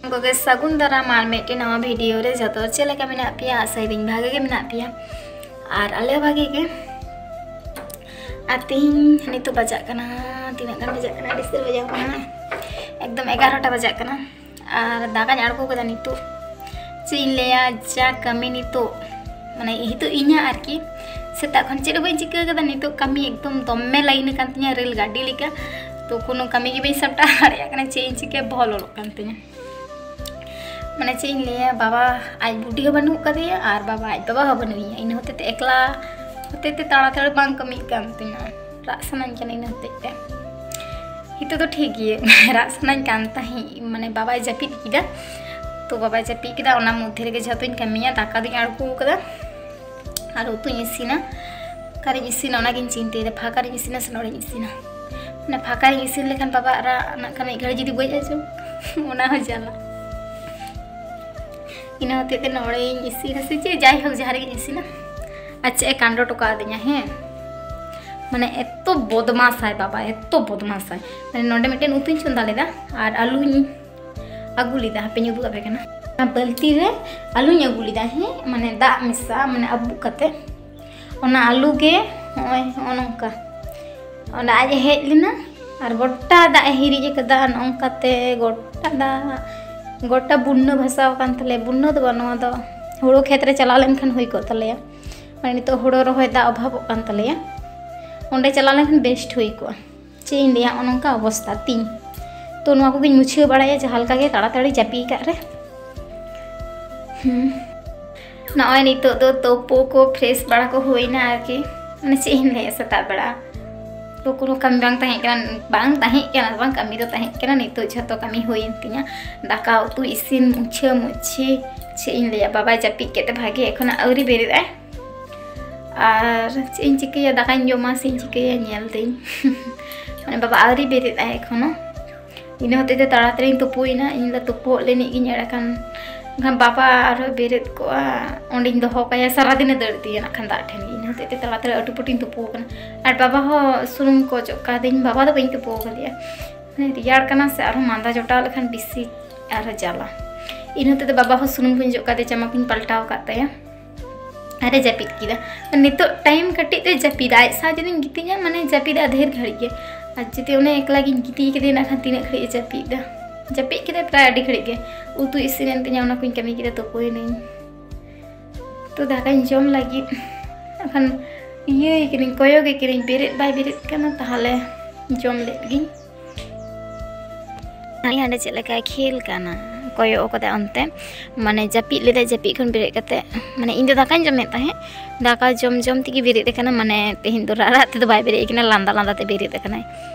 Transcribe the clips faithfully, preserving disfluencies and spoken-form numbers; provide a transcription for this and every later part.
ᱠᱚᱜᱮ ᱥᱟᱹᱜᱩᱱ ᱫᱟᱨᱟᱢ ᱟᱨ ᱢᱤᱫᱴᱮᱱ ᱱᱟᱣᱟ ᱵᱷᱤᱰᱤᱭᱳ ᱨᱮ᱾ ᱡᱚᱛᱚ ᱦᱚᱲ ᱪᱮᱫ ᱞᱮᱠᱟ ᱢᱮᱱᱟᱜ ᱯᱮᱭᱟ? ᱟᱥᱟᱭᱫᱟᱹᱧ ᱵᱷᱟᱜᱮ ᱜᱮ ᱢᱮᱱᱟᱜ ᱯᱮᱭᱟ ᱟᱨ ᱟᱞᱮ ᱦᱚᱸ ᱵᱷᱟᱜᱮ ᱜᱮ᱾ ᱟᱨ ᱛᱤᱦᱤᱧ ᱱᱤᱛᱚᱜ ᱵᱟᱡᱟᱜ ᱠᱟᱱᱟ, ᱛᱤᱱᱟᱹᱜ ᱜᱟᱱ ᱵᱟᱡᱟᱜ ᱠᱟᱱᱟ? ᱟᱹᱰᱤ ᱥᱟᱹᱨ ᱵᱟᱡᱟᱣ ᱠᱟᱱᱟ, ᱮᱠᱫᱚᱢ ᱮᱜᱟᱨᱚᱴᱟ ᱵᱟᱡᱟᱜ ᱠᱟᱱᱟ᱾ ᱟᱨ ᱫᱟᱠᱟᱧ ᱟᱬᱜᱚ ᱠᱟᱫᱟ ᱱᱤᱛᱚᱜ᱾ ᱪᱮᱫ ᱤᱧ ᱞᱟᱹᱭᱟ, ᱡᱟ ᱠᱟᱹᱢᱤ ᱱᱤᱛᱚᱜ, ᱢᱟᱱᱮ ᱱᱤᱛᱚᱜ ᱤᱧᱟᱹᱜ ᱟᱨᱠᱤ, ᱥᱮᱛᱟᱜ ᱠᱷᱚᱱ ᱪᱮᱫ ᱦᱚᱸ ᱵᱟᱹᱧ ᱪᱤᱠᱟᱹ ᱠᱟᱫᱟ᱾ ᱱᱤᱛᱚᱜ ᱠᱟᱹᱢᱤ ᱮᱠᱫᱚᱢ ᱫᱚᱢᱮ ᱞᱟᱭᱤᱱ ᱟᱠᱟᱱ ᱛᱤᱧᱟᱹ ᱨᱮᱹᱞ ᱜᱟᱹᱰᱤ ᱞᱮᱠᱟ᱾ ᱛᱚ ᱠᱳᱱᱳ ᱠᱟᱹᱢᱤ ᱜᱮ ᱵᱟᱹᱧ ᱥᱟᱢᱴᱟᱣ ᱫᱟᱲᱮᱭᱟᱜ ᱠᱟᱱᱟ, ᱪᱮᱫ ᱤᱧ ᱪᱤᱠᱟᱹᱭᱟ, ᱵᱚᱦᱚᱞ ᱞᱚᱞᱚᱜ ᱠᱟᱱ ᱛᱤᱧᱟᱹ᱾ ᱢᱟᱱᱮ ᱪᱮᱫ ᱤᱧ ᱞᱟᱹᱭᱟ, ᱵᱟᱵᱟ ᱟᱡ ᱵᱩᱰᱤ ᱦᱚᱸ ᱵᱟᱹᱱᱩᱜ ᱠᱟᱫᱮᱭᱟ ᱟᱨ ᱵᱟᱵᱟ ᱟᱡ ᱵᱟᱵᱟ ᱦᱚᱸ ᱵᱟᱹᱱᱩᱜ ᱮᱭᱟ᱾ ᱤᱱᱟᱹ ᱦᱚᱛᱮᱡ ᱛᱮ ᱮᱠᱞᱟ ᱦᱚᱛᱮᱡ ᱛᱮ ᱛᱟᱲᱟᱛᱟᱲᱤ ᱵᱟᱝ ᱠᱟᱹᱢᱤᱜ ᱠᱟᱱ ᱛᱤᱧᱟᱹ, ᱨᱟᱜ ᱥᱟᱱᱟᱧ ᱠᱟᱱᱟ ᱤᱱᱟᱹ ᱦᱚᱛᱮᱡ ᱛᱮ᱾ ᱱᱤᱛᱚᱜ ᱫᱚ ᱴᱷᱤᱠ ᱜᱮ, ᱨᱟᱜ ᱥᱟᱱᱟᱧ ᱠᱟᱱ ᱛᱟᱦᱮᱸᱫ, ᱢᱟᱱᱮ ᱵᱟᱵᱟᱭ ᱡᱟᱹᱯᱤᱫ ᱠᱮᱫᱟ᱾ ᱛᱚ ᱵᱟᱵᱟᱭ ᱡᱟᱹᱯᱤᱫ ᱠᱮᱫᱟ, ᱚᱱᱟ ᱢᱚᱫᱽᱫᱷᱮ ᱨᱮᱜᱮ ᱡᱷᱚᱛᱚᱧ ᱠᱟᱹᱢᱤᱭᱟ᱾ ᱫᱟᱠᱟ ᱫᱚᱧ ᱟᱬᱜᱚ ᱠᱟᱫᱟ ᱟᱨ ᱩᱛᱩᱧ ᱤᱥᱤᱱᱟ᱾ ᱚᱠᱟᱨᱮᱧ ᱤᱥᱤᱱᱟ ᱚᱱᱟᱜᱤᱧ ᱪᱤᱱᱛᱟᱹᱭᱮᱫᱟ, ᱯᱷᱟᱸᱠᱟᱨᱤᱧ ᱤᱥᱤᱱᱟ ᱥᱮ ᱱᱚᱰᱮᱧ ᱤᱥᱤᱱᱟ᱾ ᱢᱟᱱᱮ ᱯᱷᱟᱸᱠᱟᱨᱤᱧ ᱤᱥᱤᱱ ᱞᱮᱠᱷᱟᱱ ᱵᱟᱵᱟ ᱨᱟᱜ ᱱᱟᱜ ᱠᱷᱟᱱ ᱢᱤᱫ ᱜᱷᱟᱹᱲᱤ ᱡᱩᱫᱤ ᱵᱟᱹᱧ ᱟᱸᱡᱚᱢ, ᱚᱱᱟ ᱦᱚᱸ ᱡᱟᱞᱟ᱾ ᱤᱱᱟᱹ ᱦᱚᱛᱮᱡ ᱛᱮ ᱱᱚᱰᱮᱧ ᱤᱥᱤᱱᱟ ᱥᱮ ᱪᱮᱫ, ᱡᱟᱭᱦᱳᱠ ᱡᱟᱦᱟᱸ ᱨᱮᱜᱮᱧ ᱤᱥᱤᱱᱟ᱾ ᱟᱪᱪᱷᱟ, ᱮ ᱠᱟᱸᱰᱚ ᱦᱚᱴᱚ ᱠᱟᱣᱫᱤᱧᱟ, ᱦᱮᱸ᱾ ᱢᱟᱱᱮ ᱮᱛᱚ ᱵᱚᱫᱢᱟᱥᱟᱭ ᱵᱟᱵᱟ, ᱮᱛᱚ ᱵᱚᱫᱢᱟᱥᱟᱭ᱾ ᱢᱟᱱᱮ ᱱᱚᱰᱮ ᱢᱤᱫᱴᱮᱱ ᱩᱛᱩᱧ ᱪᱚᱸᱫᱟ ᱞᱮᱫᱟ ᱟᱨ ᱟᱹᱞᱩᱧ ᱟᱹᱜᱩ ᱞᱮᱫᱟ, ᱦᱟᱯᱮᱧ ᱩᱫᱩᱜ ᱟᱯᱮ ᱠᱟᱱᱟ᱾ ᱚᱱᱟ ᱵᱟᱹᱞᱛᱤ ᱨᱮ ᱟᱹᱞᱩᱧ ᱟᱹᱜᱩ ᱞᱮᱫᱟ, ᱦᱮᱸ, ᱢᱟᱱᱮ ᱫᱟᱜ ᱢᱮᱥᱟ, ᱢᱟᱱᱮ ᱟᱹᱵᱩᱜ ᱠᱟᱛᱮ᱾ ᱚᱱᱟ ᱟᱹᱞᱩ ᱜᱮ ᱱᱚᱜᱼᱚᱭ ᱱᱚᱜᱼᱚ ᱱᱚᱝᱠᱟ ᱚᱸᱰᱮ ᱟᱡ ᱮ ᱦᱮᱡ ᱞᱮᱱᱟ ᱟᱨ ᱜᱚᱴᱟ ᱫᱟᱜ ᱮ ᱦᱤᱨᱤᱡ ᱟᱠᱟᱫᱟ᱾ ᱱᱚᱝᱠᱟᱛᱮ ᱜᱚᱴᱟ ᱫᱟᱜ, ᱜᱚᱴᱟ ᱵᱩᱱᱱᱟᱹ ᱵᱷᱟᱥᱟᱣ ᱟᱠᱟᱱ ᱛᱟᱞᱮᱭᱟ᱾ ᱵᱩᱱᱱᱟᱹ ᱫᱚ ᱵᱟᱝ, ᱱᱚᱣᱟ ᱫᱚ ᱦᱳᱲᱳ ᱠᱷᱮᱛ ᱨᱮ ᱪᱟᱞᱟᱣ ᱞᱮᱱᱠᱷᱟᱱ ᱦᱩᱭ ᱠᱚᱜ ᱛᱟᱞᱮᱭᱟ᱾ ᱢᱟᱱᱮ ᱱᱤᱛᱚᱜ ᱦᱳᱲᱳ ᱨᱚᱦᱚᱭ ᱫᱟᱜ ᱚᱵᱷᱟᱵᱚᱜ ᱠᱟᱱ ᱛᱟᱞᱮᱭᱟ, ᱚᱸᱰᱮ ᱪᱟᱞᱟᱣ ᱞᱮᱱᱠᱷᱟᱱ ᱵᱮᱥᱴ ᱦᱩᱭ ᱠᱚᱜᱼᱟ᱾ ᱪᱮᱫ ᱤᱧ ᱞᱟᱹᱭᱟ, ᱚᱱᱮ ᱚᱱᱠᱟ ᱚᱵᱚᱥᱛᱟ ᱛᱤᱧ᱾ ᱛᱚ ᱱᱚᱣᱟ ᱠᱚᱜᱮᱧ ᱢᱩᱪᱷᱟᱹᱣ ᱵᱟᱲᱟᱭᱟ ᱡᱟᱦᱟᱸ ᱞᱮᱠᱟ ᱜᱮ ᱛᱟᱲᱟᱛᱟᱲᱤ ᱡᱟᱹᱯᱤᱫ ᱠᱟᱜ ᱨᱮ᱾ ᱦᱩᱸ᱾ ᱱᱚᱜᱼᱚᱭ ᱱᱤᱛᱚᱜ ᱫᱚ ᱛᱳᱯᱳ ᱠᱚ, ᱯᱷᱨᱮᱥ ᱵᱟᱲᱟ ᱠᱚ ᱦᱩᱭᱱᱟ ᱟᱨᱠᱤ᱾ ᱢᱟᱱᱮ ᱪᱮᱫ ᱤᱧ ᱞᱟᱹᱭᱟ, ᱥᱮᱛᱟᱜ ᱵᱮᱲᱟ ᱛᱚ ᱠᱳᱱᱳ ᱠᱟᱹᱢᱤ ᱵᱟᱝ ᱛᱟᱦᱮᱸ ᱠᱟᱱᱟ, ᱵᱟᱝ ᱛᱟᱦᱮᱸ ᱠᱟᱱᱟ, ᱵᱟᱝ, ᱠᱟᱹᱢᱤ ᱫᱚ ᱛᱟᱦᱮᱸ ᱠᱟᱱᱟ᱾ ᱱᱤᱛᱚᱜ ᱡᱷᱚᱛᱚ ᱠᱟᱹᱢᱤ ᱦᱩᱭᱮᱱ ᱛᱤᱧᱟ, ᱫᱟᱠᱟ ᱩᱛᱩ ᱤᱥᱤᱱ, ᱢᱩᱪᱷᱟᱹ ᱢᱩᱪᱷᱤ᱾ ᱪᱮᱫ ᱤᱧ ᱞᱟᱹᱭᱟ, ᱵᱟᱵᱟᱭ ᱡᱟᱹᱯᱤᱫ ᱠᱮᱫ ᱛᱮ ᱵᱷᱟᱜᱮ ᱮᱠᱷᱚᱱᱳ ᱟᱹᱣᱨᱤ ᱵᱮᱨᱮᱫ ᱟᱭ᱾ ᱟᱨ ᱪᱮᱫ ᱤᱧ ᱪᱤᱠᱟᱹᱭᱟ, ᱫᱟᱠᱟᱧ ᱡᱚᱢᱟ ᱥᱮ ᱤᱧ ᱪᱤᱠᱟᱹᱭᱟ, ᱧᱮᱞ ᱫᱟᱹᱧ᱾ ᱢᱟᱱᱮ ᱵᱟᱵᱟ ᱟᱹᱣᱨᱤ ᱵᱮᱨᱮᱫ ᱟᱭ ᱮᱠᱷᱚᱱᱳ᱾ ᱤᱱᱟᱹ ᱦᱚᱛᱮᱡ ᱛᱮ ᱛᱟᱲᱟᱛᱟᱲᱤᱧ ᱛᱩᱯᱩᱭᱮᱱᱟ᱾ ᱤᱧ ᱫᱚ ᱛᱩᱯᱩᱜ ᱞᱟᱹᱱᱤᱡ ᱜᱤᱧ ᱮᱲᱮ ᱠᱷᱟᱱ, ᱮᱱᱠᱷᱟᱱ ᱵᱟᱵᱟ ᱟᱨᱦᱚᱸ ᱵᱮᱨᱮᱫ ᱠᱚᱜᱼᱟ, ᱚᱸᱰᱮᱧ ᱫᱚᱦᱚ ᱠᱟᱭᱟ, ᱥᱟᱨᱟᱫᱤᱱᱮ ᱫᱟᱹᱲ ᱤᱫᱤᱭᱟ ᱱᱟᱜ ᱠᱷᱟᱱ ᱫᱟᱜ ᱴᱷᱮᱱ ᱜᱮ᱾ ᱤᱱᱟᱹ ᱦᱚᱛᱮᱡ ᱛᱮ ᱛᱟᱲᱟᱛᱟᱲᱤ ᱟᱹᱴᱩ ᱯᱟᱹᱴᱩᱧ ᱛᱩᱯᱩ ᱟᱠᱟᱱᱟ᱾ ᱟᱨ ᱵᱟᱵᱟ ᱦᱚᱸ ᱥᱩᱱᱩᱢ ᱠᱚ ᱚᱡᱚᱜ ᱠᱟᱫᱤᱧ, ᱵᱟᱵᱟ ᱫᱚ ᱵᱟᱹᱧ ᱛᱩᱯᱩ ᱟᱠᱟᱫᱮᱭᱟ᱾ ᱢᱟᱱᱮ ᱨᱮᱭᱟᱲ ᱠᱟᱱᱟ ᱥᱮ, ᱟᱨᱦᱚᱸ ᱢᱟᱸᱫᱟ ᱡᱚᱴᱟᱣ ᱞᱮᱠᱷᱟᱱ ᱵᱮᱥᱤ ᱟᱨᱦᱚᱸ ᱡᱟᱞᱟ᱾ ᱤᱱᱟᱹ ᱛᱮᱫᱚ ᱵᱟᱵᱟ ᱦᱚᱸ ᱥᱩᱱᱩᱢ ᱠᱚᱧ ᱚᱡᱚᱜ ᱠᱟᱫᱮ, ᱡᱟᱢᱟ ᱠᱚᱧ ᱯᱟᱞᱴᱟᱣ ᱟᱠᱟᱫ ᱛᱟᱭᱟ᱾ ᱟᱨᱮ ᱡᱟᱹᱯᱤᱫ ᱠᱮᱫᱟ᱾ ᱱᱤᱛᱚᱜ time ᱠᱟᱹᱴᱤᱡ ᱛᱮ ᱡᱟᱹᱯᱤᱫᱟ, ᱟᱡ ᱥᱟᱶ ᱡᱩᱫᱤᱧ ᱜᱤᱛᱤᱡᱟ, ᱢᱟᱱᱮ, ᱡᱟᱹᱯᱤᱫᱟ ᱰᱷᱮᱨ ᱜᱷᱟᱹᱲᱤᱡ ᱜᱮ᱾ ᱟᱨ ᱡᱩᱫᱤ ᱚᱱᱮ ᱮᱠᱞᱟ ᱜᱤᱧ ᱜᱤᱛᱤᱡ ᱠᱮᱫᱮᱭᱟ, ᱱᱟᱜ ᱠᱷᱟᱱ ᱛᱤᱱᱟᱹᱜ ᱜᱷᱟᱹᱲᱤᱡ ᱮ ᱡᱟᱹᱯᱤᱫ ᱫᱟ? ᱡᱟᱹᱯᱤᱫ ᱠᱮᱫᱟᱭ ᱯᱨᱟᱭ ᱟᱹᱰᱤ ᱜᱷᱟᱹᱲᱤᱡ ᱜᱮ᱾ ᱩᱛᱩ ᱤᱥᱤᱱᱮᱱ ᱛᱤᱧᱟ, ᱚᱱᱟ ᱠᱚᱧ ᱠᱟᱹᱢᱤ ᱠᱮᱫᱟ, ᱛᱩᱯᱩᱭᱮᱱᱟᱹᱧ᱾ ᱛᱚ ᱫᱟᱠᱟᱧ ᱡᱚᱢ ᱞᱟᱹᱜᱤᱫ᱾ ᱮᱱᱠᱷᱟᱱ ᱤᱭᱟᱹᱭ ᱠᱟᱹᱱᱟᱹᱧ, ᱠᱚᱭᱚᱜᱮ ᱠᱟᱹᱱᱟᱹᱧ, ᱵᱮᱨᱮᱫ ᱵᱟᱭ ᱵᱮᱨᱮᱫ ᱠᱟᱱᱟ᱾ ᱛᱟᱦᱚᱞᱮ ᱡᱚᱢ ᱞᱮᱫ ᱜᱤᱧ᱾ ᱦᱟᱸᱰᱮ ᱪᱮᱫ ᱞᱮᱠᱟᱭ ᱠᱷᱮᱞ ᱠᱟᱱᱟ, ᱠᱚᱭᱚᱜ ᱠᱟᱫᱟᱭ ᱚᱱᱛᱮ᱾ ᱢᱟᱱᱮ, ᱡᱟᱹᱯᱤᱫ ᱞᱮᱫᱟᱭ, ᱡᱟᱹᱯᱤᱫ ᱠᱷᱚᱱ ᱵᱮᱨᱮᱫ ᱠᱟᱛᱮ, ᱢᱟᱱᱮ, ᱤᱧ ᱫᱚ ᱫᱟᱠᱟᱧ ᱡᱚᱢᱮᱫ ᱛᱟᱦᱮᱸᱫ, ᱫᱟᱠᱟ ᱡᱚᱢ ᱡᱚᱢ ᱛᱮᱜᱮ ᱵᱮᱨᱮᱫ ᱟᱠᱟᱱᱟ᱾ ᱢᱟᱱᱮ, ᱛᱮᱦᱮᱧ ᱫᱚ ᱨᱟᱜ ᱨᱟᱜ ᱛᱮᱫᱚ ᱵᱟᱭ ᱵᱮᱨᱮᱫ ᱟᱠᱟᱱᱟ, ᱞᱟᱸᱫᱟ ᱞᱟᱸᱫᱟ ᱛᱮ ᱵᱮᱨᱮᱫ ᱟᱠᱟᱱᱟᱭ᱾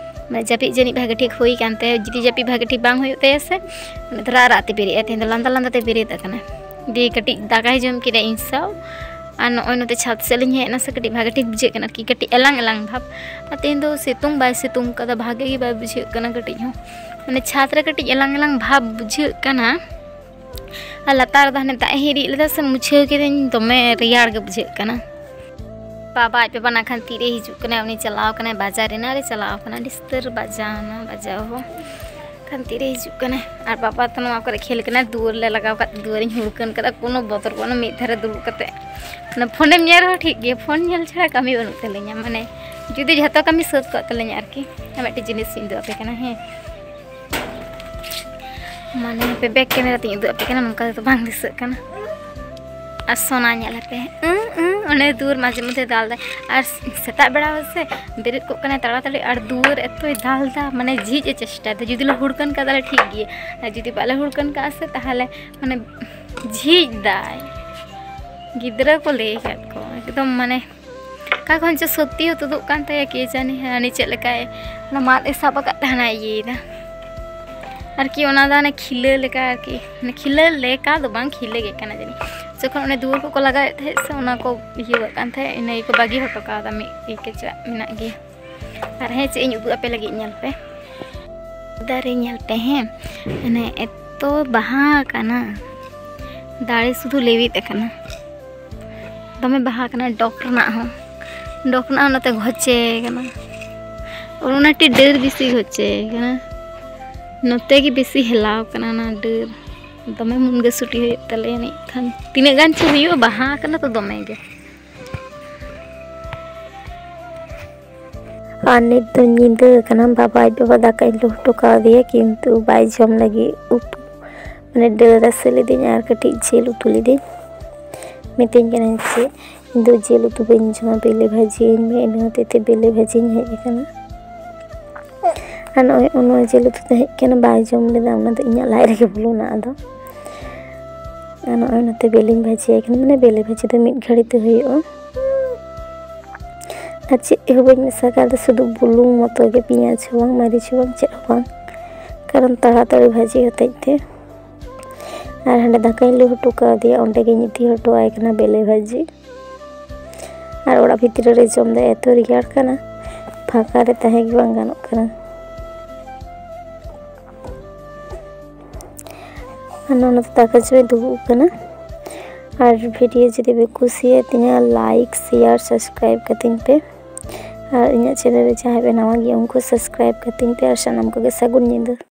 ᱢᱟᱱᱮ, ᱡᱟᱹᱯᱤᱫ ᱡᱟᱹᱱᱤᱡ ᱵᱷᱟᱜᱮ ᱴᱷᱤᱠ ᱦᱩᱭ ᱠᱟᱱ ᱛᱟᱭᱟ᱾ ᱡᱩᱫᱤ ᱡᱟᱹᱯᱤᱫ ᱵᱷᱟᱜᱮ ᱴᱷᱤᱠ ᱵᱟᱝ ᱦᱩᱭᱩᱜ ᱛᱟᱭᱟ ᱥᱮ, ᱢᱟᱱᱮ, ᱨᱟᱜ ᱨᱟᱜ ᱛᱮ ᱵᱮᱨᱮᱫ ᱟᱭ᱾ ᱛᱮᱦᱮᱧ ᱫᱚ ᱞᱟᱸᱫᱟ ᱞᱟᱸᱫᱟ ᱛᱮ ᱵᱮᱨᱮᱫ ᱟᱠᱟᱱᱟᱭ᱾ ᱫᱤᱭᱮ ᱠᱟᱹᱴᱤᱡ ᱫᱟᱠᱟᱭ ᱡᱚᱢ ᱠᱮᱫᱟ ᱤᱧ ᱥᱟᱶ, ᱟᱨ ᱱᱚᱜᱼᱚᱭ ᱱᱚᱛᱮ ᱪᱷᱟᱫᱽ ᱥᱮᱫ ᱞᱤᱧ ᱦᱮᱡ ᱮᱱᱟ ᱥᱮ, ᱠᱟᱹᱴᱤᱡ ᱵᱷᱟᱜᱮ ᱴᱷᱤᱠ ᱵᱩᱡᱷᱟᱹᱜ ᱠᱟᱱᱟ ᱟᱨᱠᱤ, ᱠᱟᱹᱴᱤᱡ ᱮᱞᱟᱝ ᱮᱞᱟᱝ ᱵᱷᱟᱵᱽ᱾ ᱟᱨ ᱛᱮᱦᱮᱧ ᱫᱚ ᱥᱤᱛᱩᱝ ᱵᱟᱭ ᱥᱤᱛᱩᱝ ᱠᱟᱫᱟ, ᱵᱷᱟᱜᱮ ᱜᱮ ᱵᱟᱭ ᱵᱩᱡᱷᱟᱹᱜ ᱠᱟᱱᱟ ᱠᱟᱹᱴᱤᱡ ᱦᱚᱸ᱾ ᱢᱟᱱᱮ, ᱪᱷᱟᱫᱽ ᱨᱮ ᱠᱟᱹᱴᱤᱡ ᱮᱞᱟᱝ ᱮᱞᱟᱝ ᱵᱷᱟᱵᱽ ᱵᱩᱡᱷᱟᱹᱜ ᱠᱟᱱᱟ᱾ ᱟᱨ ᱞᱟᱛᱟᱨ ᱨᱮᱫᱚ ᱦᱟᱱᱮ ᱫᱟᱜ ᱮ ᱦᱤᱨᱤᱡ ᱞᱮᱫᱟ ᱥᱮ, ᱢᱩᱪᱷᱟᱹᱣ ᱠᱤᱫᱟᱹᱧ, ᱫᱚᱢᱮ ᱨᱮᱭᱟᱲ ᱜᱮ ᱵᱩᱡᱷᱟᱹᱜ ᱠᱟᱱᱟ᱾ ᱵᱟᱵᱟ ᱟᱡ ᱵᱟᱵᱟ ᱱᱟᱜ ᱠᱷᱟᱱ ᱛᱤᱨᱮᱭ ᱦᱤᱡᱩᱜ ᱠᱟᱱᱟᱭ, ᱩᱱᱤ ᱪᱟᱞᱟᱣ ᱠᱟᱱᱟᱭ ᱵᱟᱡᱟᱨ, ᱮᱱᱟᱝ ᱨᱮ ᱪᱟᱞᱟᱣ ᱠᱟᱱᱟᱭ, ᱟᱹᱰᱤ ᱥᱩᱛᱟᱹᱨ ᱵᱟᱡᱟᱣ ᱮᱱᱟ, ᱵᱟᱡᱟᱣ ᱦᱚᱸ᱾ ᱠᱷᱟᱱ ᱛᱤᱨᱮ ᱦᱤᱡᱩᱜ ᱠᱟᱱᱟᱭ᱾ ᱟᱨ ᱵᱟᱵᱟ ᱛᱚ ᱱᱚᱣᱟ ᱠᱚᱨᱮ ᱠᱷᱮᱞ ᱠᱟᱱᱟᱭ, ᱫᱩᱣᱟᱹᱨ ᱞᱮ ᱞᱟᱜᱟᱣ ᱠᱟᱫ, ᱫᱩᱣᱟᱹᱨᱤᱧ ᱦᱩᱲᱠᱟᱹᱱ ᱠᱟᱫᱟ, ᱠᱳᱱᱳ ᱵᱚᱛᱚᱨ ᱵᱟᱹᱱᱩᱜᱼᱟ, ᱢᱤᱫ ᱫᱷᱟᱨᱮ ᱫᱩᱲᱩᱵ ᱠᱟᱛᱮ᱾ ᱢᱟᱱᱮ, ᱯᱷᱳᱱᱮᱢ ᱧᱮᱞ ᱨᱮᱦᱚᱸ ᱴᱷᱤᱠ ᱜᱮᱭᱟ, ᱯᱷᱳᱱ ᱧᱮᱞ ᱪᱷᱟᱲᱟ ᱠᱟᱹᱢᱤ ᱵᱟᱹᱱᱩᱜ ᱛᱟᱹᱞᱤᱧᱟ᱾ ᱢᱟᱱᱮ, ᱡᱩᱫᱤ ᱡᱷᱚᱛᱚ ᱠᱟᱹᱢᱤ ᱥᱟᱹᱛ ᱠᱚᱜ ᱛᱟᱹᱞᱤᱧᱟ ᱟᱨᱠᱤ᱾ ᱟᱨ ᱢᱤᱫᱴᱮᱡ ᱡᱤᱱᱤᱥ ᱤᱧ ᱩᱫᱩᱜ ᱟᱯᱮ ᱠᱟᱱᱟ, ᱦᱮᱸ᱾ ᱢᱟᱱᱮ, ᱦᱟᱯᱮ, back camera ᱛᱤᱧ ᱩᱫᱩᱜ ᱟᱯᱮ ᱠᱟᱱᱟ, ᱱᱚᱝᱠᱟ ᱛᱮᱫᱚ ᱵᱟᱝ ᱫᱤᱥᱟᱹᱜ ᱠᱟᱱᱟ᱾ ᱟᱨ ᱥᱳᱱᱟ ᱧᱮᱞ ᱟᱯᱮ, ᱟᱹ, ᱟᱹ, ᱚᱱᱮ ᱫᱩᱣᱟᱹᱨ ᱢᱟᱡᱷᱮ ᱢᱚᱫᱽᱫᱷᱮ ᱫᱟᱞ ᱫᱟᱭ᱾ ᱟᱨ ᱥᱮᱛᱟᱜ ᱵᱮᱲᱟ ᱥᱮ ᱵᱮᱨᱮᱫ ᱠᱚᱜ ᱠᱟᱱᱟᱭ ᱛᱟᱲᱟᱛᱟᱲᱤ, ᱟᱨ ᱫᱩᱣᱟᱹᱨ ᱮᱛᱚᱭ ᱫᱟᱞ ᱫᱟ, ᱢᱟᱱᱮ, ᱡᱷᱤᱡ ᱮ ᱪᱮᱥᱴᱟᱭ ᱫᱟ᱾ ᱡᱩᱫᱤ ᱞᱮ ᱦᱩᱲᱠᱟᱹᱱ ᱠᱟᱜ, ᱛᱟᱦᱞᱮ ᱴᱷᱤᱠ ᱜᱮᱭᱟ, ᱟᱨ ᱡᱩᱫᱤ ᱵᱟᱞᱮ ᱦᱩᱲᱠᱟᱹᱱ ᱠᱟᱜᱼᱟ ᱥᱮ, ᱛᱟᱦᱞᱮ, ᱢᱟᱱᱮ, ᱡᱷᱤᱡ ᱫᱟᱭ᱾ ᱜᱤᱫᱽᱨᱟᱹ ᱠᱚ ᱞᱟᱹᱭ ᱟᱠᱟᱫ ᱠᱚ, ᱮᱠᱫᱚᱢ, ᱢᱟᱱᱮ, ᱚᱠᱟ ᱠᱷᱚᱱ ᱪᱚ ᱥᱚᱛᱭᱚ ᱛᱩᱫᱩᱜ ᱠᱟᱱ ᱛᱟᱭᱟ, ᱠᱮ ᱡᱟᱱᱮ, ᱦᱟᱹᱱᱤ ᱪᱮᱫ ᱞᱮᱠᱟᱭ, ᱚᱱᱟ ᱢᱟᱫ ᱮ ᱥᱟᱵ ᱟᱠᱟᱫ ᱛᱟᱦᱮᱱᱟ, ᱤᱭᱟᱹᱭᱮᱫᱟ ᱟᱨᱠᱤ᱾ ᱚᱱᱟ ᱫᱚ ᱦᱟᱱᱮ ᱠᱷᱤᱞᱟᱹ ᱞᱮᱠᱟ ᱟᱨᱠᱤ, ᱢᱟᱱᱮ, ᱠᱷᱤᱞᱟᱹ ᱞᱮᱠᱟ ᱫᱚ ᱵᱟᱝ, ᱠᱷᱤᱞᱟᱹ ᱜᱮ ᱠᱟᱱᱟ ᱡᱟᱹᱱᱤᱡ᱾ ᱡᱚᱠᱷᱚᱱ ᱚᱱᱮ ᱫᱩᱣᱟᱹᱨ ᱠᱚᱠᱚ ᱞᱟᱜᱟᱣᱮᱫ ᱛᱟᱦᱮᱸᱫ ᱥᱮ, ᱚᱱᱟ ᱠᱚ ᱤᱭᱟᱹᱣᱟᱜ ᱠᱟᱱ ᱛᱟᱦᱮᱸᱫ, ᱤᱱᱟᱹ ᱜᱮᱠᱚ ᱵᱟᱹᱜᱤ ᱦᱚᱴᱚ ᱠᱟᱣᱫᱟ, ᱢᱤᱫ ᱤᱭᱟᱹ ᱠᱮᱪᱟᱜ ᱢᱮᱱᱟᱜ ᱜᱮᱭᱟ᱾ ᱟᱨ ᱦᱮᱸ, ᱪᱮᱫ ᱤᱧ ᱩᱫᱩᱜ ᱟᱯᱮ ᱞᱟᱹᱜᱤᱫ, ᱧᱮᱞ ᱯᱮ᱾ ᱫᱟᱨᱮ ᱧᱮᱞ ᱯᱮ, ᱦᱮᱸ, ᱢᱟᱱᱮ, ᱮᱛᱚ ᱵᱟᱦᱟ ᱟᱠᱟᱱᱟ, ᱫᱟᱲᱮ ᱥᱩᱫᱷᱩ ᱞᱮᱣᱮᱫ ᱟᱠᱟᱱᱟ᱾ ᱫᱚᱢᱮ ᱵᱟᱦᱟ ᱠᱟᱱᱟ, ᱰᱚᱠ ᱨᱮᱱᱟᱜ ᱦᱚᱸ, ᱰᱚᱠ ᱨᱮᱱᱟᱜ ᱦᱚᱸ ᱱᱚᱛᱮ ᱜᱷᱚᱪᱮ ᱠᱟᱱᱟ, ᱚᱱᱟᱴᱤ ᱰᱟᱹᱨ ᱵᱮᱥᱤ ᱜᱷᱚᱪᱮ ᱠᱟᱱᱟ᱾ ᱱᱚᱛᱮ ᱜᱮ ᱵᱮᱥᱤ ᱦᱮᱞᱟᱣ ᱠᱟᱱᱟ ᱚᱱᱟ ᱰᱟᱹᱨ᱾ ᱫᱚᱢᱮ ᱢᱩᱱᱜᱟᱹ ᱥᱩᱴᱤ ᱦᱩᱭᱩᱜ ᱛᱟᱞᱮᱭᱟ ᱡᱟᱹᱱᱤᱡ ᱠᱷᱟᱱ᱾ ᱛᱤᱱᱟᱹᱜ ᱜᱟᱱ ᱪᱚ ᱦᱩᱭᱩᱜᱼᱟ, ᱵᱟᱦᱟ ᱠᱟᱱᱟ ᱛᱚ ᱫᱚᱢᱮ ᱜᱮ᱾ ᱟᱨ ᱱᱤᱛ ᱫᱚ ᱧᱤᱫᱟᱹ ᱠᱟᱱᱟ᱾ ᱵᱟᱵᱟ, ᱟᱡ ᱵᱟᱵᱟ ᱫᱟᱠᱟᱧ ᱞᱩ ᱦᱚᱴᱚ ᱠᱟᱣᱫᱮᱭᱟ, ᱠᱤᱱᱛᱩ ᱵᱟᱭ ᱡᱚᱢ ᱞᱟᱹᱜᱤᱫ᱾ ᱩᱛᱩ, ᱢᱟᱱᱮ, ᱰᱟᱹᱞ ᱨᱟᱥᱮ ᱞᱤᱫᱟᱹᱧ ᱟᱨ ᱠᱟᱹᱴᱤᱡ ᱡᱤᱞ ᱩᱛᱩ ᱞᱤᱫᱟᱹᱧ᱾ ᱢᱤᱛᱟᱹᱧ ᱠᱟᱱᱟᱭ ᱡᱮ, "ᱤᱧ ᱫᱚ ᱡᱤᱞ ᱩᱛᱩ ᱵᱟᱹᱧ ᱡᱚᱢᱟ, ᱵᱮᱞᱮ ᱵᱷᱟᱹᱡᱤᱭᱟᱹᱧ ᱢᱮ", ᱤᱱᱟᱹ ᱦᱚᱛᱮᱡ ᱛᱮ ᱵᱮᱞᱮ ᱵᱷᱟᱹᱡᱤᱧ ᱦᱮᱡ ᱟᱠᱟᱱᱟ᱾ ᱟᱨ ᱱᱚᱜᱼᱚᱭ ᱱᱚᱣᱟ ᱡᱤᱞ ᱩᱛᱩ ᱛᱟᱦᱮᱸ ᱠᱟᱱᱟ, ᱵᱟᱭ ᱡᱚᱢ ᱞᱮᱫᱟ, ᱚᱱᱟ ᱫᱚ ᱤᱧᱟᱹᱜ ᱞᱟᱡ ᱨᱮᱜᱮ ᱵᱚᱞᱚᱱᱟ᱾ ᱟᱫᱚ ᱟᱨ ᱱᱚᱜᱼᱚᱭ ᱱᱚᱛᱮ ᱵᱮᱞᱮᱧ ᱵᱷᱟᱹᱡᱤᱭᱟᱭ ᱠᱟᱱᱟ, ᱢᱟᱱᱮ, ᱵᱮᱞᱮ ᱵᱷᱟᱹᱡᱤ ᱫᱚ ᱢᱤᱫ ᱜᱷᱟᱹᱲᱤ ᱛᱮ ᱦᱩᱭᱩᱜᱼᱟ᱾ ᱟᱨ ᱪᱮᱫ ᱦᱚᱸ ᱵᱟᱹᱧ ᱢᱮᱥᱟ ᱠᱟᱣᱫᱟ, ᱥᱩᱫᱷᱩ ᱵᱩᱞᱩᱝ ᱢᱚᱛᱚ ᱜᱮ, ᱯᱮᱸᱭᱟᱡᱽ ᱦᱚᱸ ᱵᱟᱝ, ᱢᱟᱹᱨᱤᱪ ᱦᱚᱸ ᱵᱟᱝ, ᱪᱮᱫ ᱦᱚᱸ ᱵᱟᱝ, ᱠᱟᱨᱚᱱ ᱛᱟᱲᱟᱛᱟᱲᱤ ᱵᱷᱟᱹᱡᱤ ᱦᱚᱛᱮᱡ ᱛᱮ᱾ ᱟᱨ ᱦᱟᱸᱰᱮ ᱫᱟᱠᱟᱧ ᱞᱩ ᱦᱚᱴᱚ ᱠᱟᱣᱫᱮᱭᱟ, ᱚᱸᱰᱮ ᱜᱤᱧ ᱤᱫᱤ ᱦᱚᱴᱚ ᱟᱭ ᱠᱟᱱᱟ ᱵᱮᱞᱮ ᱵᱷᱟᱹᱡᱤ᱾ ᱟᱨ ᱚᱲᱟᱜ ᱵᱷᱤᱛᱨᱤ ᱨᱮ ᱡᱚᱢ ᱫᱚ ᱮᱛᱚ ᱨᱮᱭᱟᱲ ᱠᱟᱱᱟ, ᱯᱷᱟᱸᱠᱟ ᱨᱮ ᱛᱟᱦᱮᱸ ᱜᱮ ᱵᱟᱝ ᱜᱟᱱᱚᱜ ᱠᱟᱱᱟ᱾ ᱟᱨ ᱱᱚᱜᱼᱚ ᱱᱚᱛᱮ ᱫᱟᱠᱟ ᱡᱚᱢᱮ ᱫᱩᱲᱩᱵ ᱟᱠᱟᱱᱟ᱾ ᱟᱨ ᱵᱷᱤᱰᱤᱭᱳ ᱡᱩᱫᱤ ᱯᱮ ᱠᱩᱥᱤᱭᱟᱛᱤᱧᱟ, ᱞᱟᱭᱤᱠ, ᱥᱮᱭᱟᱨ, ᱥᱟᱵᱥᱠᱨᱟᱭᱤᱵ ᱠᱟᱹᱛᱤᱧ ᱯᱮ᱾ ᱟᱨ ᱤᱧᱟᱹᱜ ᱪᱮᱱᱮᱞ ᱨᱮ ᱡᱟᱦᱟᱸᱭ ᱯᱮ ᱱᱟᱣᱟ ᱜᱮᱭᱟ, ᱩᱱᱠᱩ ᱥᱟᱵᱥᱠᱨᱟᱭᱤᱵ ᱠᱟᱹᱛᱤᱧ ᱯᱮ᱾ ᱟᱨ ᱥᱟᱱᱟᱢ ᱠᱚᱜᱮ ᱥᱟᱹᱜᱩᱱ ᱧᱤᱫᱟᱹ᱾